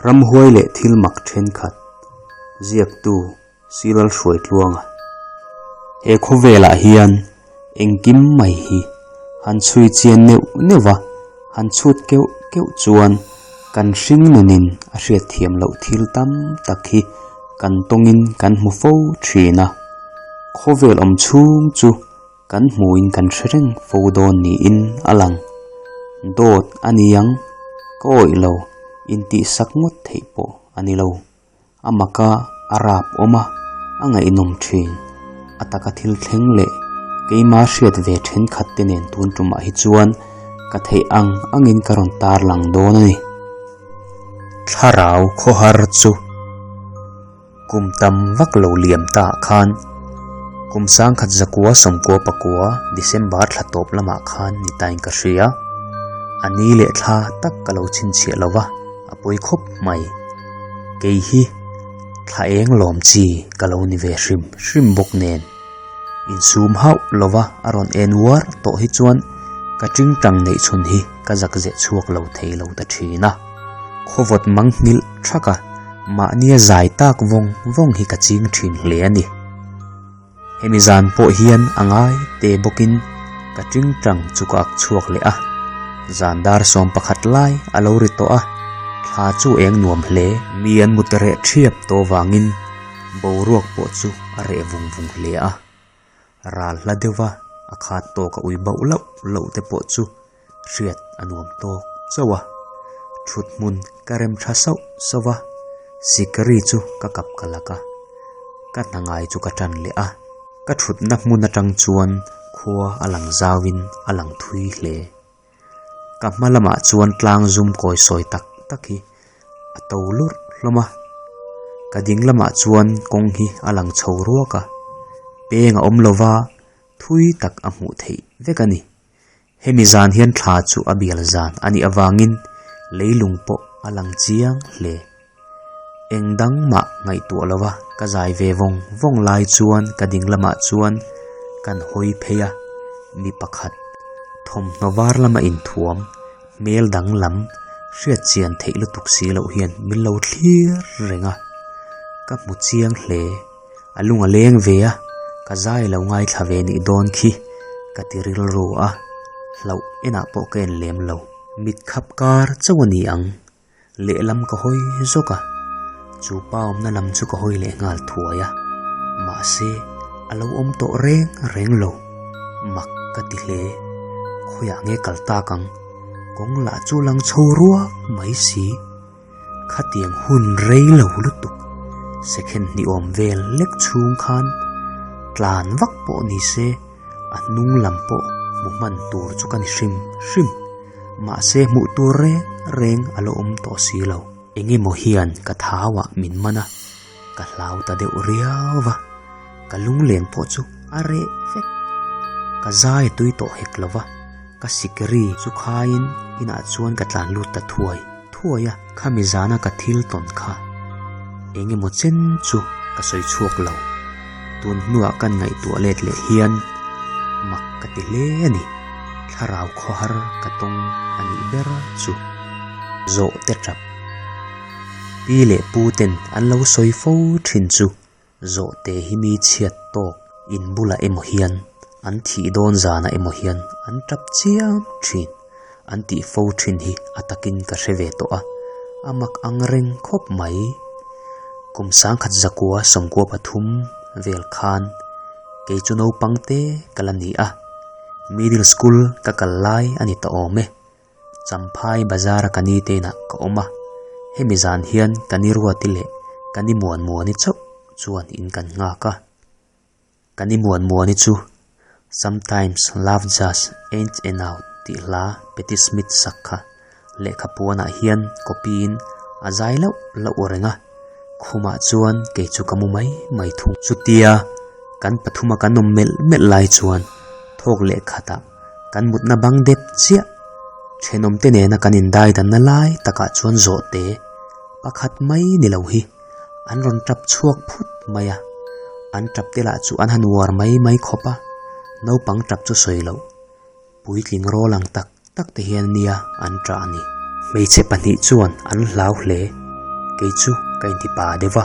Ramhuai leh thil mak thenkhat ziaktu Silal Hruaitluanga. He khawvelah hian engkim mai hi han chhui chian neuh neuh va, han chhut keuh keuh chuan kan hring nunin a hriatthiam loh thil tam tak hi kan tawngin kan hmu fo thin a. Khawvel awm chhung chu Kan hmuhin kan hre reng fo dawn niin a lang. Dawt a ni ang, ka awih lo, intihsak ngawt theih pawh a ni lo. A maka a rap awm a, a ngaihnawm thin. A taka thil thleng leh keima hriat ve thenkhat te nen tun tumah hi chuan ka theih ang angin ka rawn tarlang dawn a ni. Thlarau khawhar chu. Kum tam vak lo liam ta ah khan kum sangkhat zakua sawmkua pakua December thla tawp lamah khan ni tain ka hria. A ni leh thla tak ka lo chhinchhiah lo va, a pawi khawp mai. Kei hi thla eng lawm chi ka lo ni ve hrim hrim bawk nen. Insum hauh lo va a rawn en uar tawh hi chuan ka tingtang neih chhun hi ka zak zeh chhuak lo thei lo ta thin a. Khawvawt mang nghilh thak a, mahnia zai tak vawng vawng hi ka ching thin hle a ni. Hemi zan pawh hian a ngai te bawkin ka tingtang chu ka ak chhuak leh a. Zan dar 11 lai a lo ri tawh a, thla chu eng nuam hle. Mi an mut reh thiap tawh vangin Boruak pawh chu a reh vung vung hle a, ral hla deuha a khat tawk a ui bauh loh loh te pawh chu hriat a nuam tawk chauh a. Thut hmun ka rem tha sauh sauh a, sikari chu ka kap ka lak a, ka hna ngai chu ka tan leh a. Ka thutna hmun atang chuan khua a lang zauin a lang thui hle. Ka hma lamah chuan tlang zum kawi sawi tak tak hi a to lurh hlawm a, ka ding lamah chuan kawng hi a lang chho ruak a, peng a awm lova thui tak a hmuh theih vek a ni. Hemi zan hian thla chu a bial zan a nih avangin leilung pawh a lang chiang hle. Eng dang mah ngaihtuah lova ka zai ve vawng vawng lai chuan ka ding lamah chuan kan hawi phei a, mi pakhat thawmhnaw var lama inthuam hmel dang lam hriat chian theih lutuk si loh hian min lo thlir reng a, ka hmu chiang hle. A lung a leng ve a, ka zai lo ngaithla ve nih dawn khi ka ti rilru a, hlauh enah pawh ka en lem lo. Mit khap kar chauh a ni ang. Lehlam ka hawi zawk a, chu pa awmna lam chu ka hawi leh nghal thuai a, mahse a lo awm tawh reng reng lo, mak ka ti hle, khawiah nge kal tak ang, kawng lah chu lang chho ruak mai si, khatiang hun rei lo lutuk, second hnih awm vel lek chhung khan tlan vak pawh ni se a hnung lam pawh hmu hman tur chu ka ni hrim hrim. Mahse hmuh tur reng reng a lo awm tawh si lo. Eng emaw hian ka thauah min man a, ka hlau ta deuh riau va, ka lunglen pawh chu a reh vek. Ka zai a tui tawh hek lo va, ka sikri chu khaiin inah chuan ka tlan lut ta thuai thuai a. Khami zana ka thil tawn kha eng emaw chen chu ka sawi chhuak lo. Tun hnuah kan ngaihtuah let leh hian mak ka ti hle a ni. Thlarau khawhar ka tawng a nih ber chu zawh te tap. Pi leh pu ten an lo sawi fo thin chu zawh te hi mi chhiat tawk in bulah emaw hian an thih dawn zanah emaw hian an tap chiam thin. An tih fo thin hi a takin ka hre ve tawh a, a mak ang reng khawp mai. Kum sangkhat zakua sawmkua pathum vel khan kei chu naupang te ka la ni a, middle school ka kal lai a ni ta awm e. Champhai bazar a ka ni te inah ka awm a, hemi zan hian ka ni ruati leh ka ni muan muani chauh chuan in kan nghak a. Ka ni muan muani chu Sometimes love just ain't enough tih hla Patti Smith sak kha lehkha puanah hian copy in a zai loh loh reng a, khumah chuan kei chu ka mu mai mai thung. Chutia kan pathuma kan awm melh melh lai chuan thawk leh khatah kan mutna bang dep chiah thenawmte nena kan indai danna lai takah chuan zawhte pakhat mai ni lo hi An rawn tap chhuak phut mai a, an tap te lah chu an han uar mai mai khawp a, naupang tap chu sawi loh, puitling rawl ang tak tak te hian nia an tah a ni. Hmeichhe pahnih chuan an hlau hle. Kei chu ka inti pa deuh va,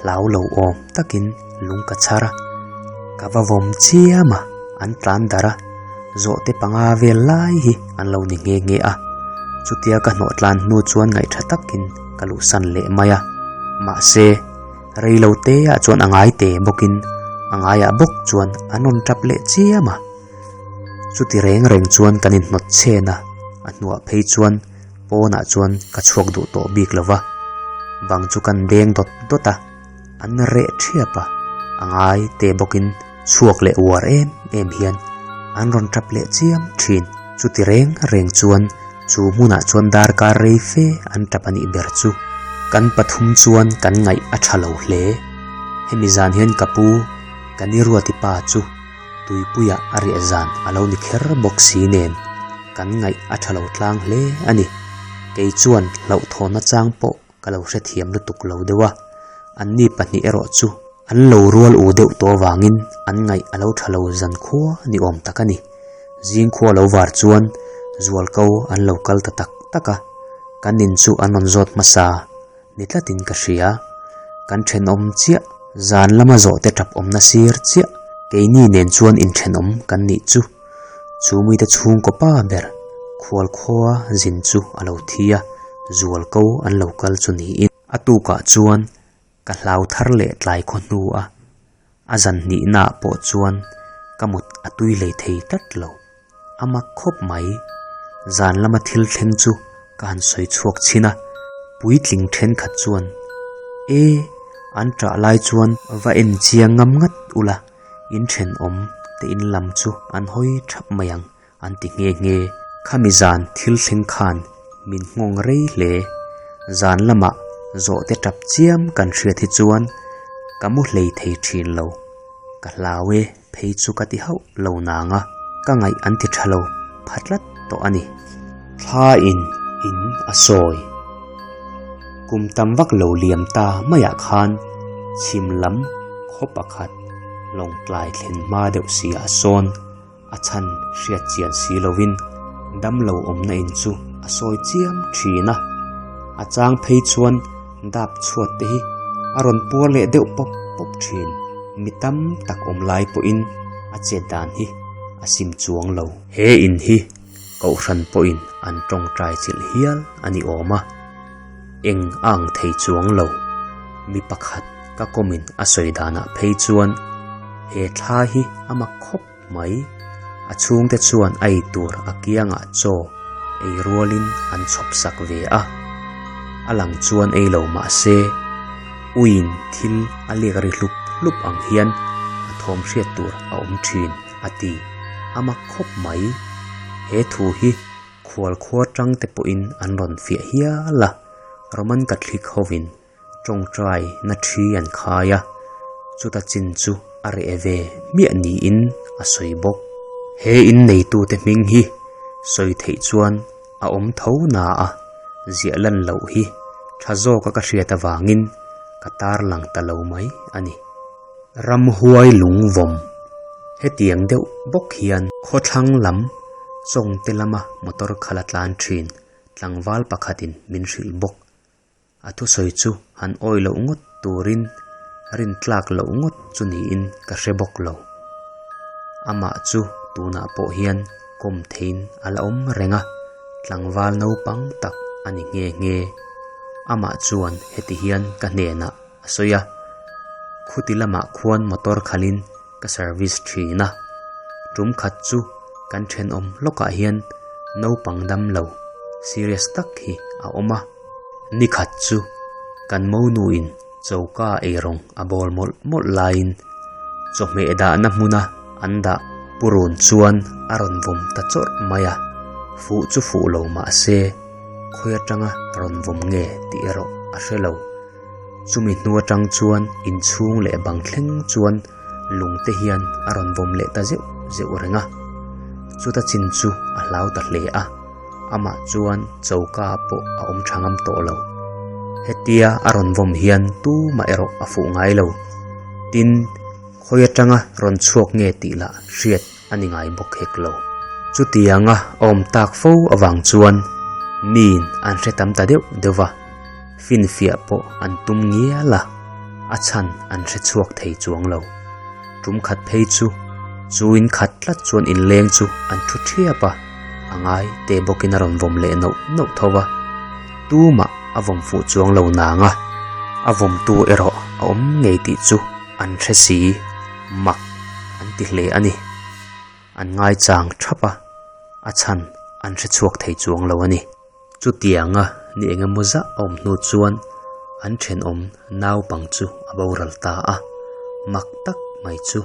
hlau lo awm takin lung ka chhar a, ka va vawm chiam a, an tlan darh a, zawhte panga vel lai hi an lo ni nghe nghe a. Chutia ka hnawh tlan hnu chuan ngaihtha takin ka luhsan leh mai a, mahse, rei lo te ah chuan a ngai te bawkin a ngaiah bawk chuan an rawn tap leh chiam a. Chuti reng reng chuan kan inhnawt chhen a, a hnuah phei chuan pawnah chuan ka chhuak duh tawh bik lo va, bang chu kan deng dawt dawt a, an reh thiap a, a ngai te bawkin chhuak leh uar em em hian an rawn tap leh chiam thin. Chuti reng reng chuan chu hmunah chuan darkar rei fe an tap a nih ber chu. Kan pathum chuan kan ngaih a tha lo hle. Hemi zan hian ka pu, ka ni Ruati pa chu Tuipuiah a riah zan a lo ni kher bawk si nen kan ngaih a tha lo tlang hle a ni. Kei chuan hlauhthawnna chang pawh ka lo hrethiam lutuk lo deuh a, anni pahnih erawh chu an lo rual u deuh tawh avangin an ngaih a lo tha lo zan khua ni awm tak a ni. Zing khua lo var chuan zualko an lo kal ta tak tak a, kan in chu an rawn zawt hmasa ni tlatin ka hria. Kan thenawm chiah, zan lama zawhte tap awmna sir chiah, keini nen chuan inthenawm kan nih chu. Chu mite chhungkaw pa ber khual khua zin chu a lo thi a, zual ko an lo kal chu niin. A tukah chuan ka hlau thar leh tlai khaw hnu a, a zan hnihnaah pawh chuan ka mut a tui hlei thei tlat lo. A mak khawp mai. Zan lama thil thleng chu ka han sawi chhuak chhin a, puitling thenkhat chuan, E, an ṭah lai chuan va en chiang ngam ngat ula, in thenawm te in lam chu an hawi thap mai ang, an ti nghe nghe. Khami zan thil thleng khan min nghawng rei hle. Zan lamah zawhte tap chiam kan hriat hi chuan ka mu hlei thei thin lo. Ka hlau e, phei chu ka ti hauh lo nang a, ka ngaih an ti tha lo pha tlat tawh a ni. Thla in in a sawi. Kum tam vak lo liam ta maiah khan chhim lam khaw pakhat lawngtlai thlen hma deuh si ah sawn a chhan hriat chian si lovin damlo awmna in chu a sawi chiam thin a, a chang phei chuan dap chhuat te hi a rawn puar leh deuh pawp pawp thin. Mi tam tak awm lai pawhin a chet dan hi a sim chuang lo. He in hi Kohhran pawhin an tawngtai chilh hial a ni awm a, eng a ang thei chuang lo. Mi pakhat ka kawmin a sawi danah phei chuan he thla hi a mak khawp mai. A chhungte chuan a ei tur a kiangah chaw ei rualin an chhawp sak ve a. A lang chuan ei lo mah se, uiin thil a lek ri hlup hlup ang hian a thawm hriat tur a awm thin a ti. A mak khawp mai. He thu hi khual khua tangte pawhin an rawn fiah hial a, Roman Catholic hovin Tawngtai na thi an khai a, chuta chin chu a reh ve hmiah niin a sawi bawk. He in neitute hming hi sawi theih chuan a awm tho na a, ziah lan loh hi tha zawka ka hriat avangin ka tarlang ta lo mai a ni. Ramhuai lungvawm hetiang deuh bawk hian khawthlang lam Chawngte lama motor khala tlan thin tlangval pakhatin min hrilh bawk. A thusawi chu han awi loh ngawt turin rin tlak loh ngawt chu niin ka hre bawk lo. Amah chu tunah pawh hian kawm theiin a la awm reng a, tlangval naupang tak a ni nghe nghe. Amah chuan heti hian ka hnenah a sawi a, Khuti lamah khuan motor khalhin ka service thin a, tum khat chu kan thenawm lawkah hian naupang dam lo serious tak hi a awm a, ni khat chu kan monuin choka eirawng a bawl mawlh mawlh laiin chawhmeh dahna hmuna an dah purun chuan a rawn vawm ta chawrh mai a, fuh chu fuh lo mah se khawi atanga rawn vawm nge tih erawh a hre lo. Chumi hnu atang chuan inchhung leh bang thleng chuan lung te hian a rawn vawm leh ta zeuh zeuh reng a. Chuta chin chu a hlau ta hle a, amah chuan choka pawh a awm tha ngam tawh lo. Hetia a rawn vawm hian tumah erawh a fuh ngai lo. Tin, khawi atanga rawn chhuak nge tih lah hriat a ni ngai bawk hek lo. Chutianga a awm tak fo avang chuan miin an hre tam ta deuh deuh va. Finfiah pawh an tum ngial a, a chhan an hre chhuak thei chuang lo. Tum khat phei chu, chu in khat tlat chuan inleng chu an thu thiap a, a ngai te bawkin a rawn vawm leh nauh nauh tho va. Tumah a vawm fuh chuang lo nang a, a vawmtu erawh a awm ngei tih chu an hre si, mak an ti hle a ni. An ngaichang thap a, a chhan an hre chhuak thei chuang lo a ni. Chutianga ni eng emaw zah a awm hnu chuan an thenawm naupang chu a boral ta a, mak tak mai chu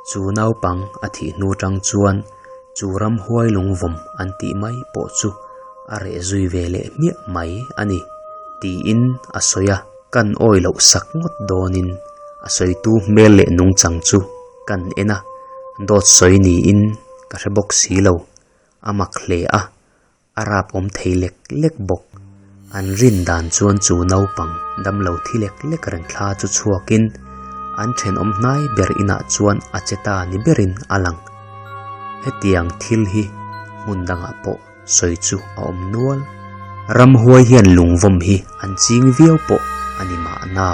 chu naupang a thih hnu tang chuan chu ramhuai lungvawm an tih mai pawh chu a reh zui ve leh hmiah mai a ni tiin a sawi a. Kan awi loh sak ngawt dawnin a sawitu hmel leh nungchang chu kan en a, dawt sawi niin ka hre bawk si lo, a mak hle a. A rap awm thei lek lek bawk. An rin dan chuan chu naupang damlo thi lek lek reng thla chu chhuakin an thenawm hnai ber inah chuan a che ta ni berin a lang. Hetiang thil hi hmun dangah pawh sawi chu a awm nual. Ramhuai hian lungvawm hi an ching viau pawh a ni mahna.